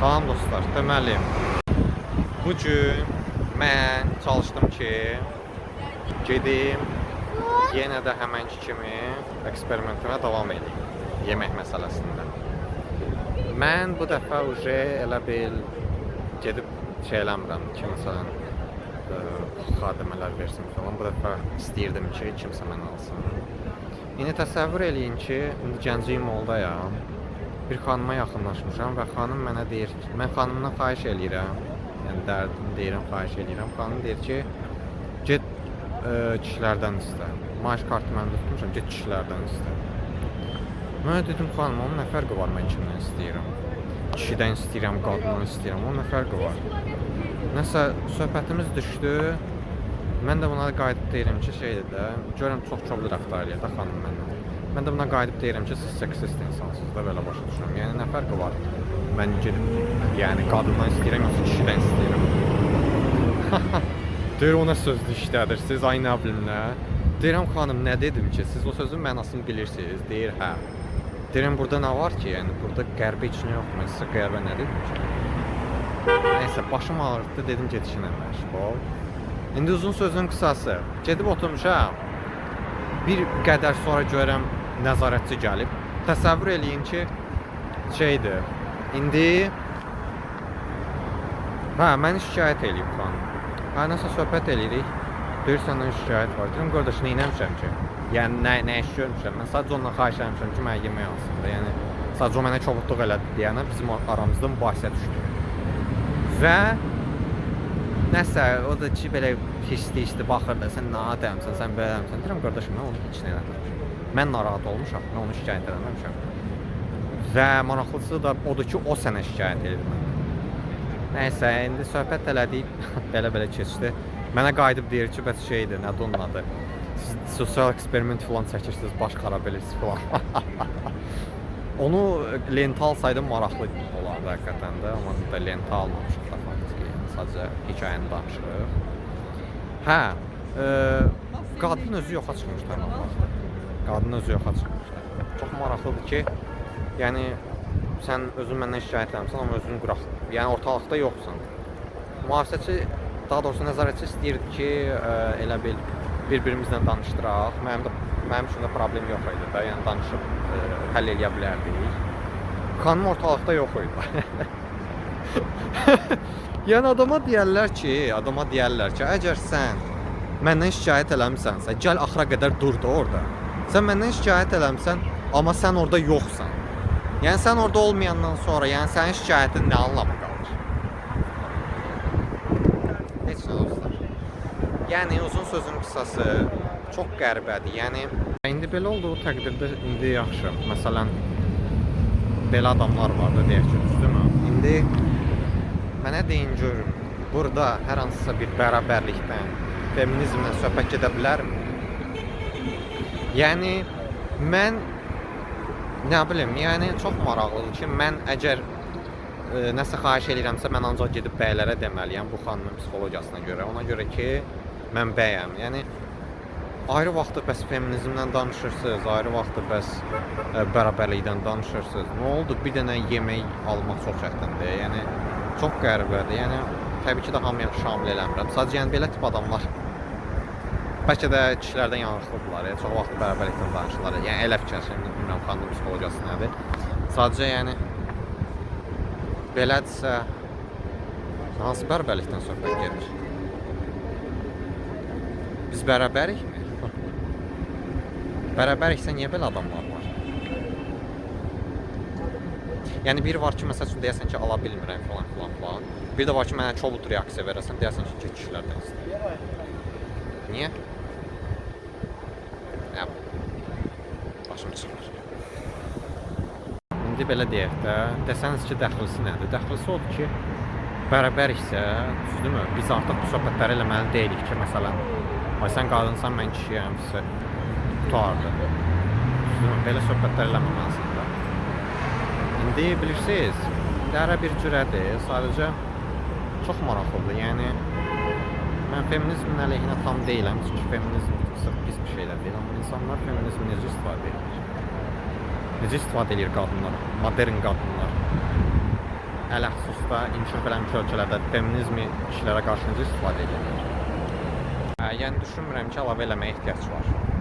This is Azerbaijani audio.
Salam dostlar, deməli, bu gün mən çalışdım ki, gedim yenə də həmənki kimi eksperimentimə davam edeyim yemək məsələsində. Mən bu dəfə uje elə bil gedib şey eləmirəm ki, məsələn, xadimələr versin falan. Bu dəfə istəyirdim ki, kimsə məni alsın. İndi təsəvvür eləyin ki, indi Gənclik Moldayam. Bir xanıma yaxınlaşmışam və xanım mənə deyir ki, mən xanımdan xahiş eləyirəm. Yəni dərdimi deyirəm, xahiş eləyirəm. Xanım deyir ki, get kişilərdən istə. Maaş kartı məndə tutmuşam, get kişilərdən istə. Mən dedim xanım, onun nə fərqi var mən kimdən istəyirəm? Kişidən istəyirəm, qadından istəyirəm, onun nə fərqi var? Nəsə söhbətimiz düşdü. Mən də buna qayıdıb deyirəm ki, şeydir də, görürəm çox kobud rəftar eləyir də xanım məndən. Mən də buna qayıdıb deyirəm ki, siz seksist insansınız da, belə başa düşürəm. Yəni nə fərqi var? Mən gedib, yəni qadından istəyirəm yoxsa kişidən istəyirəm? Deyir o nə sözdür işlədirsiniz, ay nə bilim nə. Deyirəm xanım nə dedim ki, siz o sözün mənasını bilirsiniz? Deyir hə. Deyirəm burada nə var ki? Yəni burada qəribə heç nə yoxdur. Mən sizə qəribə nə dedim ki? Nəysə başım ağrıtdı, dedim get işinə məşğul. İndi uzun sözün qısası, gedib oturmuşam. Bir qədər sonra görürəm nəzarətçi gəlib. Təsəvvür eləyin ki, şeydir. İndi hə, məni şikayət eləyib xanım. Hə, nəsə söhbət eləyirik. Deyir səndən şikayət var. Deyirəm qardaş, nə etmişəm ki? Yəni nə iş görmüşəm? Mən sadəcə ondan xahiş eləmişəm ki, mənə yemək alsın da. Yəni sadəcə o mənə kobudluq elədi deyənə bizim aramızda mübahisə düşdü. Və nəsə o da ki belə pisli baxır da sən nə adamsan, sən belə adamsan. Deyirəm qardaşım, mən onu heç nə eləməmişəm. Mən narahat olmuşam, mən onu şikayət eləməmişəm. Və maraqlısı da odur ki, o sənə şikayət edir məndən. Nəysə, indi söhbət elədik, belə-belə keçdi. Mənə qayıdıb deyir ki, bəs şeydir, nədir onun adı? Siz sosial eksperiment falan çəkirsiniz, baş xarab eləyirsiniz falan. Onu lentə alsaydım maraqlı olardı həqiqətən də, amma da lentə almamışıq da faktiki. Yəni sadəcə hekayəni danışırıq. Hə, qadın özü yoxa çıxmışdı həmin vaxt. Qadın özü yoxa çıxmışdı. Çox maraqlıdır ki, yəni sən özün məndən şikayət eləmisən, amma özün qıraq, yəni ortalıqda yoxsan. Mühafizəçi, daha doğrusu nəzarətçi istəyirdi ki, elə bil bir-birimizlə danışdıraq. Mənim üçün də problem yox idi də, yəni danışıb həll eləyə bilərdik. Xanım ortalıqda yox idi. Yəni adama deyərlər ki, əgər sən məndən şikayət eləmisənsə, gəl axıra qədər dur da orada. Sən məndən şikayət eləmisən, amma sən orada yoxsan. Yəni sən orada olmayandan sonra, yəni sənin şikayətin nə anlamı qalır? Heç nə dostlar. Yəni uzun sözün qısası çox qəribədir. Yəni indi belə olduğu təqdirdə indi yaxşı. Məsələn, belə adamlar var da deyək ki, düzdürmü? İndi mənə deyin görüm, burada hər hansısa bir bərabərlikdən, feminizmdən söhbət gedə bilərmi? Yəni mən nə bilim, yəni çox maraqlıdır ki, mən əgər nəsə xahiş eləyirəmsə, mən ancaq gedib bəylərə deməliyəm bu xanımın psixologiyasına görə. Ona görə ki, mən bəyəm. Yəni ayrı vaxtı bəs feminizmdən danışırsınız, ayrı vaxtı bəs bərabərlikdən danışırsınız. Nə oldu? Bir dənə yemək almaq çox çətindir. Yəni çox qəribədir. Yəni təbii ki də hamıya şamil eləmirəm. Sadəcə yəni belə tip adamlar bəlkə də kişilərdən yanıqlıdırlar. Yəni, çox vaxt bərabərlikdən danışırlar. Yəni elə fikirləşirəm, bilmirəm xanımın psixologiyası nədir. Sadəcə yəni belədirsə hansı bərabərlikdən söhbət gedir? Biz bərabərikmi? Bərabəriksə niyə belə adamlar var? Yəni biri var ki, məsəl üçün deyəsən ki, ala bilmirəm falan filan filan. Bir də var ki, mənə kobud reaksiya verəsən, deyəsən ki, get kişilərdən istə. Niyə? Nə bilim. Başım çıxmır. İndi belə deyək də, desəniz ki, dəxlisi nədir? Dəxlisi odur ki, bərabəriksə, düzdürmü? Biz artıq bu söhbətləri eləməli deyilik ki, məsələn, ay sən qadınsan, mən kişiyəm, qurtardı. Düzdürmü? Belə söhbətlər eləməməlisən də. İndi bilirsiniz, indi hərə bir cürədir, sadəcə çox maraqlıdır. Yəni mən feminizmin əleyhinə tam deyiləm, çünki feminizm sırf pis bir şey də deyil, amma insanlar feminizmi necə istifadə edir? Necə istifadə edir qadınlar, modern qadınlar? Ələxüsus da inkişaf eləmiş ölkələrdə feminizmi kişilərə qarşı necə istifadə edirlər? Yəni düşünmürəm ki, əlavə eləməyə ehtiyac var.